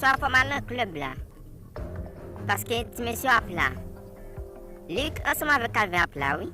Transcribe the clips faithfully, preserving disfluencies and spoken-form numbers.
pa fè m al nan klèb la. Paske ti mesye yo ap la. Luc ansanm avèk Calvin ap la, wi.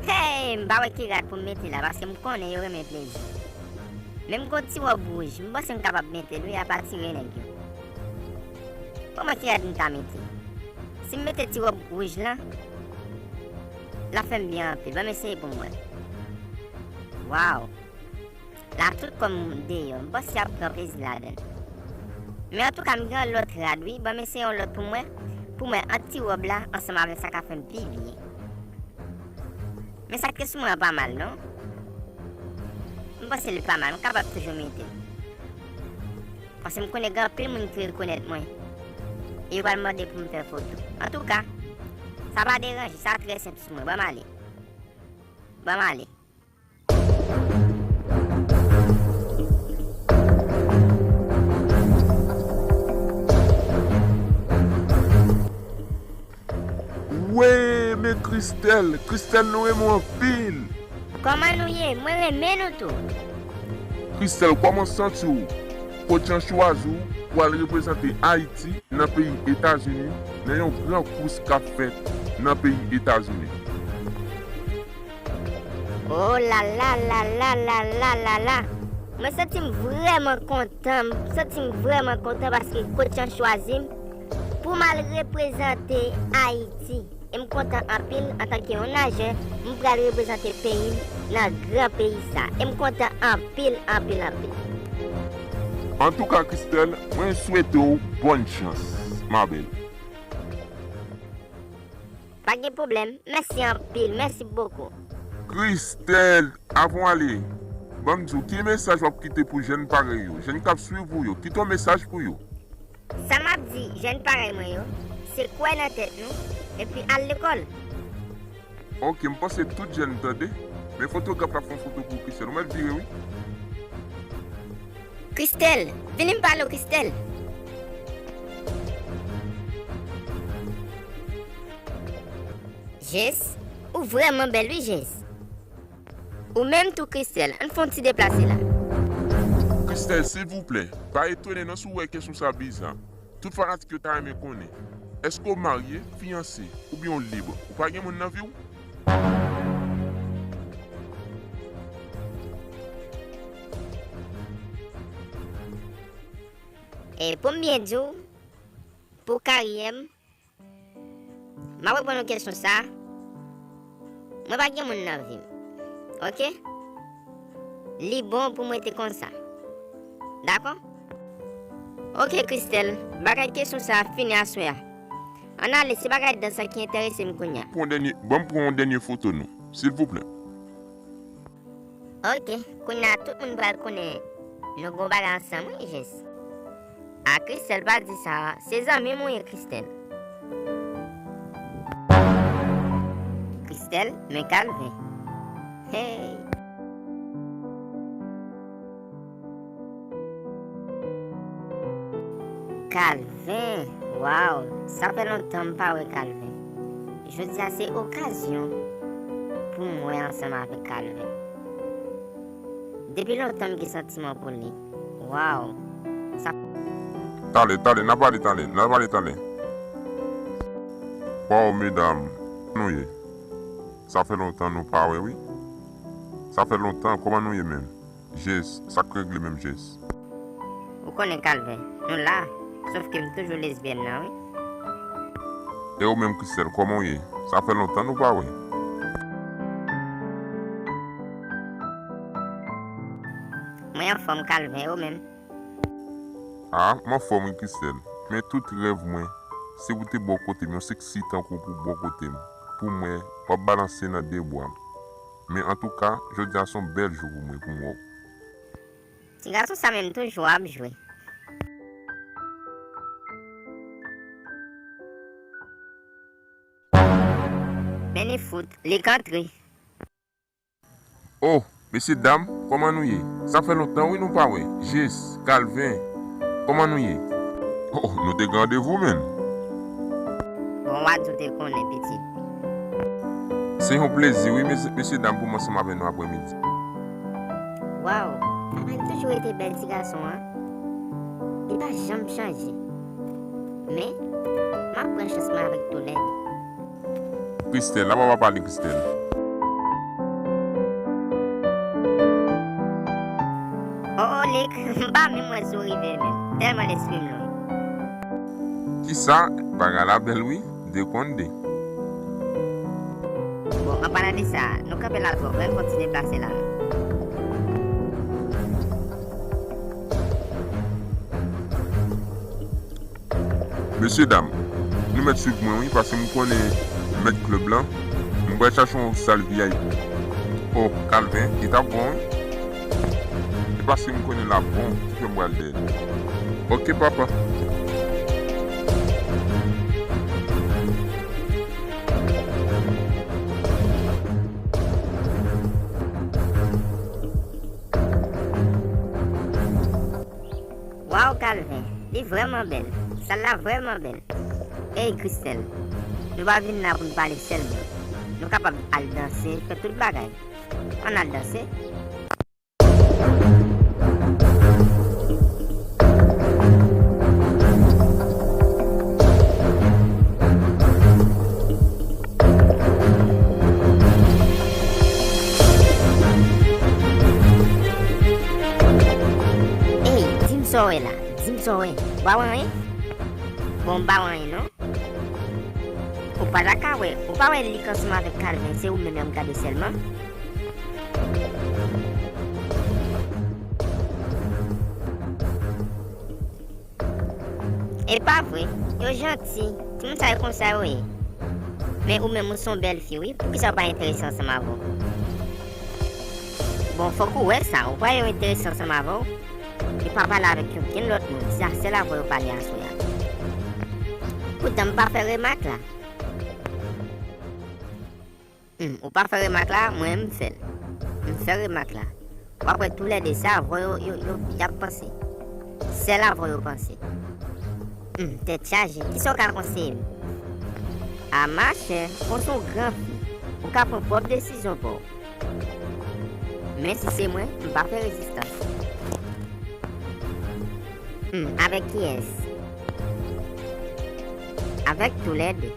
Hey, m pa wè ki rad pou m mete la, paske m konnen yo renmen plezi. Men m gon ti wòb wouj, m panse m kapab mete l, wi, ap atire nèg yo. Bon, mwen ki rad m ta mete? Si m mete ti wòb wouj lan, l ap fè m byen anpil. Ban m eseye pou m wè. Waw! La tout kò m deyò, m panse y ap pran plezi ladan l. Men antouka, m gen yon lòt rad, wi. Ban m eseye yon lòt pou m wè, pou m wè ant ti wòb la ansanm avèk sa ka fè m pi byen. Men sa k te sou mwen an pa mal, non. M panse li pa mal, m kapab toujou mete l. Paske m konnen gen anpil moun ki rekonèt mwen. E yo pral mande pou m fè foto. Antouka, sa pa deranje, sa trè senp sou mwen. Ban m ale. Ban m ale. Wee, men Christelle! Christelle, nou renmen w anpil! Kòman nou ye? Mwen renmen nou tou. Christelle, kòman w santi w? Coach an chwazi w pou al reprezante Ayiti nan peyi Etazini nan yon gran kous k ap fèt nan peyi Etazini. Oh la la la la la la la la! Mwen santi m vrèman kontan, m santi m vrèman kontan paske coach an chwazi m pou m al reprezante Ayiti. E m kontan anpil antanke yon najè, m pral reprezante peyi m nan gran peyi sa. E m kontan anpil, anpil, anpil. Antouka, Christelle, mwen swete w bòn chans, ma belle. Pa gen pwoblèm. Mèsi anpil. Mèsi bokou. Christelle, avan w ale, ban m di w, ki mesaj w ap kite pou jèn parèy ou, jèn k ap swiv ou yo? Kite yon mesaj pou yo. Sa m ap di jèn parèy mwen yo, se kwè nan tèt nou, epi al lekòl. Ok, m panse tout jèn tande, men fotograf la fè yon foto pou Christelle. Ou mèt vire, wi. Christelle, vini m pale w, Christelle. Jess, ou vrèman bèl, wi, Jess. Ou menm tou, Christelle, ann fè yon ti deplase la. Christelle, silvouplè, pa etone non si w wè kesyon sa biza. Tout fanatik yo ta renmen konnen, èske w marye, fiyanse, oubyen w lib? Ou pa gen moun nan vi w? E pou m byen di w, pou karyè m, m ap reponn ou kesyon sa a. Mwen pa gen moun nan vi m. Ok? Li bon pou m rete konsa. Dakò? Ok, Christelle, bagay kesyon sa a fini aswè a. Ann ale, se bagay dans lan ki enterese m kounye a. Pran dènye, ban m pran yon dènye foto nou, silvouplè. Ok, kounye a tout moun pral konnen nou gon bagay ansanm, wi, Jess. A, Christelle, pa di sa, se zanmi m ou ye, Christelle. Christelle, men Calvin. Hey! Calvin, waw, sa fè lontan m pa wè Calvin. Jodi a se okazyon pou m wè ansanm avèk Calvin. Depi lontan m gen santiman pou li. Waw, sa. Talè, talè, n a pale talè, n a pale talè. Waw, medam, nou ye? Sa fè lontan nou pa wè, wi. Sa fè lontan, kòman nou ye menm? Jess, sa k regle menm, Jess? Ou konnen, Calvin, nou la, sòf ke m toujou lesbyèn nan, wi. E ou menm, Christelle, kòman w ye? Sa fè lontan nou pa wè. Mwen anfòm, Calvin, e ou menm? A, m anfòm, wi, Christelle. Men tout rèv mwen, se pou te bò kote m, yon seksi tankou pou bò kote m. Pou m wè w ap balanse nan de bra m. Men antouka, jodi a se yon bèl jou pou mwen, pou m wè w. Ti gason sa menm toujou ap jwe. Men li fout, li k antre. Oh, mesye dam, kòman nou ye? Sa fè lontan wi nou pa wè. Jess, Calvin, kòman nou ye? Oh, nou te gen randevou menm. Bon, w a di w te konnen, pitit. Se yon plezi, wi, mesye, mesye dam, pou m ansanm avè nou aprèmidi. Waw, Calvin toujou rete bèl ti gason an. pa janm chanje. Men, m ap pran chans mwen avèk tou lèd. Christelle, apa w pa pale, Christelle? Oh, oh, Nick, m pa menm wè si w rive menm. Tèlman lespri m lwen. Kisa? Bagay la bèl wi, de kont de. Bon, an palan de sa, nou kanpe la twòp, ann kontinye pase la. Mesye dam, nou mèt swiv mwen wi, paske m konnen mèt klèb lan. M pral chache yon sal V I P. Oh, Calvin, li t ap bon wi. Se paske m konnen l ap bon ki fè m pral dèyè l. Oke, papa. Waw, Calvin, li vrèman bèl. Sal la vrèman bèl. Ey, Christelle, nou pa vin la pou n pale sèlman. Nou kapab al danse, fè tout bagay. Ann al danse. Ey, di m sa w wè la, di m sa w wè. W pa wè anyen? Bon, m pa wè anyen non. Ou pa ta ka wè, ou pa wè Nick ansanm avèk Calvin, se ou menm y ap gade sèlman? E pa vre, yo janti, timoun sa yo konsa yo ye. Men ou menm ou se yon bèl fi wi, poukisa w pa enterese ansanm avè w? Bon, fòk ou wè sa, ou pa yo enterese ansanm avè w? Yo pa pale avèk okenn lòt moun, se a sèl avè w yo pale aswè a. Poutan m pa fè remak la. Hmm, ou pa fè remak la, mwen m fè l. M fè remak la. W ap wè toulède se avè w yo, yo, yo, y ap panse. Sèl avè w yo panse. Hmm, tèt chaje. Kisa w ka konseye m? A machè, ou se yon gran fi. Ou ka pran pwòp desizyon pa w. Men si se mwen, m pa fè rezistans. Hmm, avèk kiyès? Avèk toulède.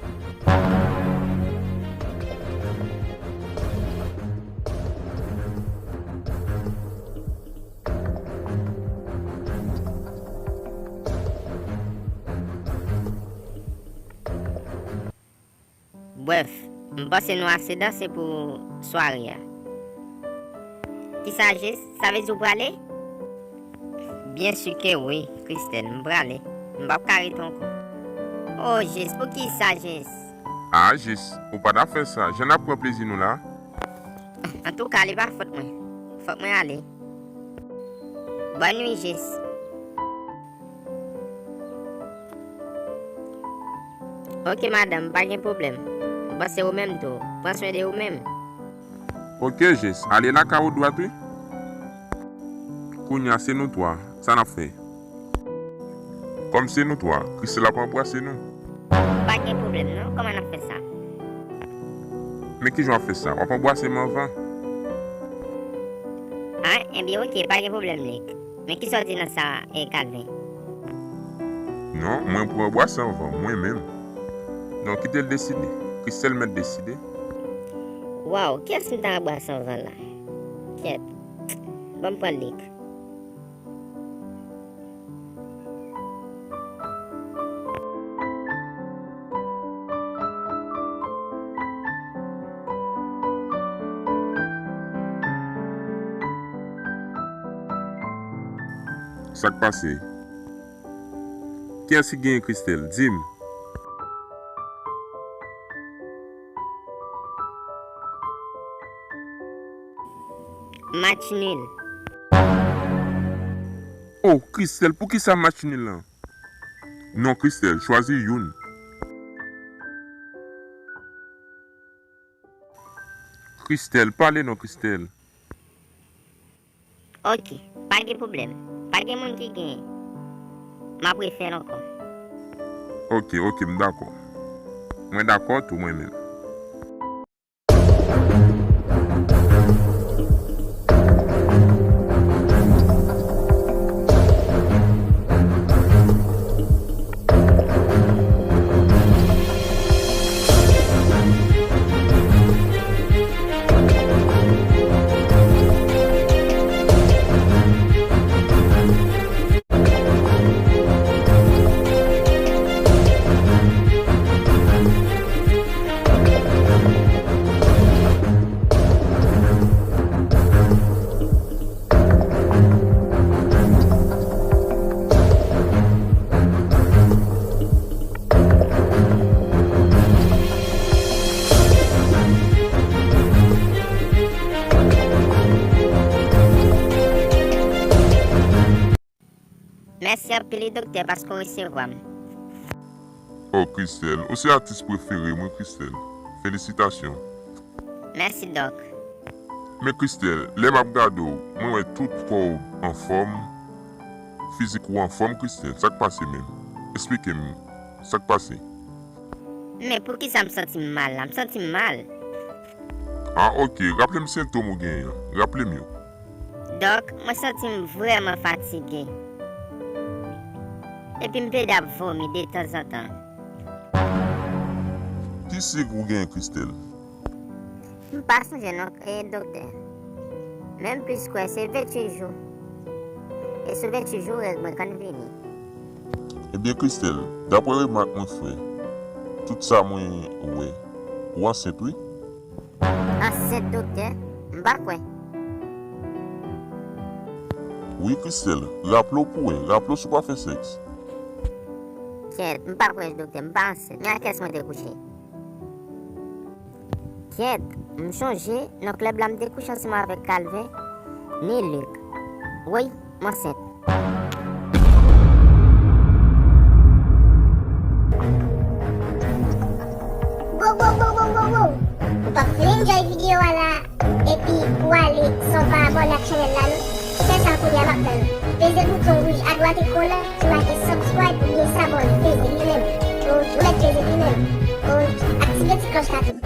Brèf, m panse nou ase danse pou sware a. Kisa, Jess? Sa vle di w prale? Byen si ke wi, Christelle, m prale. M p ap ka rete ankò. Oh, Jess, poukisa, Jess? Ah, Jess, ou pa ta fè sa. Jan n ap pran plezi nou la. Antouka, li pa fòt mwen. Fòk mwen ale. Bòn nwi, Jess. Oke, madanm, pa gen pwoblèm. Panse ou menm tou. Pran swen de ou menm. Oke, Jess, ale lakay ou dwat, wi. Kounye a, se nou twa. Sa n ap fè? Kòm se nou twa, Christelle ap anbrase nou. Pa gen pwoblèm, non. Kòman n ap fè sa? Men kijan w ap fè sa? W ap anbrase m anvan? Ah, ebyen, oke, pa gen pwoblèm, Nick. Men kisa w di nan sa, eh, Calvin? Non, mwen pou anbrase anvan, mwen menm. Non, kite l deside. Christelle mèt deside. Waw, kiyès m ta anbrase anvan la? Kèt. Ban m pran Nick. Sa k pase? Kiyès ki genyen, Christelle? Di m. Match nul. Oh, Christelle, poukisa match nul lan? Non, Christelle, chwazi youn. Christelle, pale non, Christelle. Oke, pa gen pwoblèm. Pa gen moun ki genyen. M ap refè l ankò. Oke, oke, m dakò. Mwen dakò tou, mwen menm. Mèsi anpil wi, doktè, paske w resevwa m. Oh, Christelle, ou se atis prefere m, wi, Christelle. Felisitasyon. Mèsi, Dòk. Men, Christelle, lè m ap gade w, mwen wè tout kò w anfòm, fizik ou anfòm, Christelle. Sa k pase menm? Esplike m sa k pase. Men poukisa m santi m mal la? M santi m mal. Ah, ok. Raple m sentòm ou genyen an. Raple m yo. Dòk, mwen santi m vrèman fatige. Epi m plede ap vomi detanzantan. Ki sik ou genyen, Christelle? M pa sonje non, e, doktè. Men m plis kwè se venntuit jou. E sou venntuit jou règ mwen konn vini. Ebyen, Christelle, daprè remak mwen fè, tout sa mwen wè, ou ansent, wi. Ansent, doktè? M pa kwè. Wi, Christelle, raple w pou wè, raple w si w pa fè sèks. Kyèt, m pa kwè, doktè, m pa ansent. Men a kiyès mwen te kouche? Kyèt, m chonje, nan klèb la m te kouche ansanm avèk Calvin, ni Luc. Wi, m ansent. Wow, wow, wow, wow, wow, wow. Ou p ap vle enjoy videyo a la, epi ou ale san w pa abòne ak chanèl la non. Fè sa kounye a m ap tann ou. Peze bouton wouj adwat ekran nan ki make subscribe oubyen s'abonner. Peze li menm. Ok, ou mèt peze li menm. Ok, aktive ti klòch la tou.